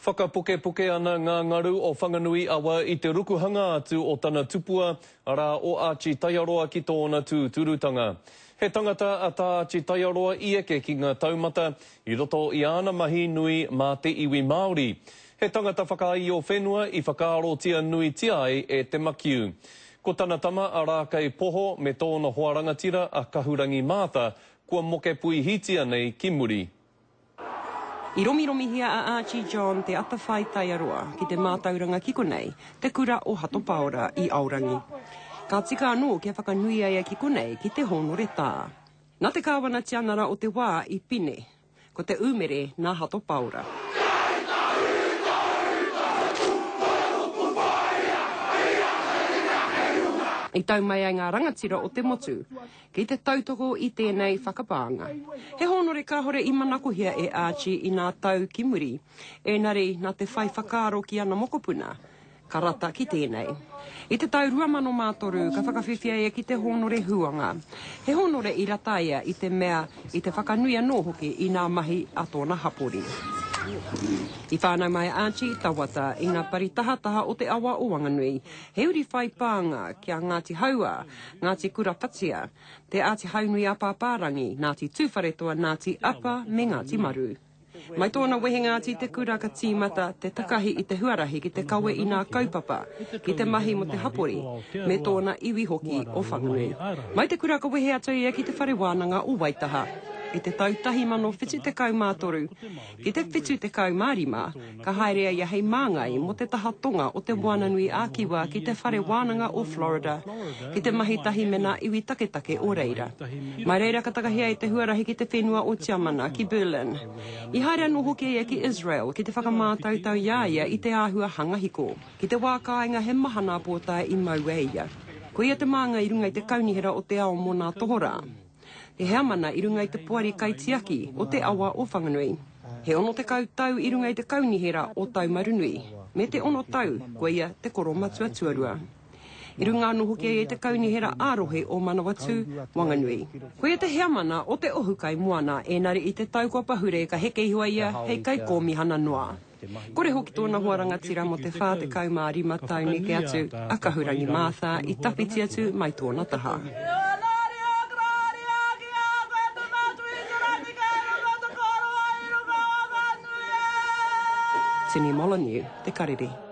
Whakapukepuke ana ngā ngaru o Whanganui awa i te rukuhanga atu o tana tupua, arā, o Archie Taiaroa ki tōna tūturutanga. He tangata a Tā Archie Taiaroa i eke ki ngā taumata i roto i āna mahi nui mā te iwi Māori. He tangata whakaāio whenua i whakaarotia nuitia ai e Te Makiu. Ko tana tama a Rākei Poho me tōna hoa rangatira a Kahurangi Maatha kua moke puihitia nei ki muri. I romiromihia a Archie John Te Atawhai Taiaroa ki te mātauranga ki konei, te kura o Hato Paora i Aorangi. Ka tika anō kia whakanuia ia ki konei ki te hōnore tā. Nā te Kāwana Tianara o te wā i pine, ko te umere nā Hato Paora. I tau mai ai ngā rangatira o te motu ki te tautoko i tēnei whakapānga. He hōnore kāhore i manakohia e Archie i nā tau ki muri, ēnari nā te whai whakaaro ki ana mokopuna, ka rata ki tēnei. I te tau 2003 ka whakawhiwhia ia ki te hōnore huanga. He hōnore i rata ia i te mea i te whakanui anō hoki i nā mahi a tōna hapori. I whānau mai a Archie i Tawata, i ngā pari tahataha o te awa o Wanganui. He uri whai pānga ki a Ngāti Hauā, Ngāti Kurapatia, Te Āti Haunui-a-Pāpārangi, Ngāti Tūwharetoa, Ngāti Apa me Ngāti Maru. Mai tōna wehenga atu i te kura ka tīmata te takahi i te huarahi ki te kawe i nā kaupapa, ki te mahi mō te hapori, me tōna iwi hoki o Whanganui. Mai te kura ka wehe atu ia ki te Whare Wānanga o Waitaha i te tau 1073, Ki te 75, ka haere a ia hei māngai mō te taha tonga o Te Moananui-a-Kiwa ki te Whare Wānanga o Florida, ki te mahi tahi me nā iwi taketake o reira. Mai reira ka takahia e te huarahi ki te whenua o Tiamana, ki Berlin. I haere anō hoki a ia ki Israel ki te whakamātautau i a ia i te āhua hanga hiko. Ki te wā kāinga he maha nā pōtae i mau e ia. Ko ia te māngai i runga i te Kaunihera o te Ao mō nā Tohorā. He heamana i runga i te Poari Kaitiaki o te Awa o Whanganui. He 60 tau i runga i te Kaunihera o Taumarunui, me te ono tau kua ia te Koromatua Tuarua. I runga anō hoki a ia i te Kaunihera ā-Rohe o Manawatū, Wanganui. Ko ia te heamana o te Ohu Kaimoana, ēnari i te tau kua pahure ka heke iho a ia hei kaikōmihana noa. Kore hoki tōna hoa rangatira mō te 45 tau neke atu, a Kahurangi Martha, i tawhiti atu mai tōna taha. Tini Molyneux, Te Karere.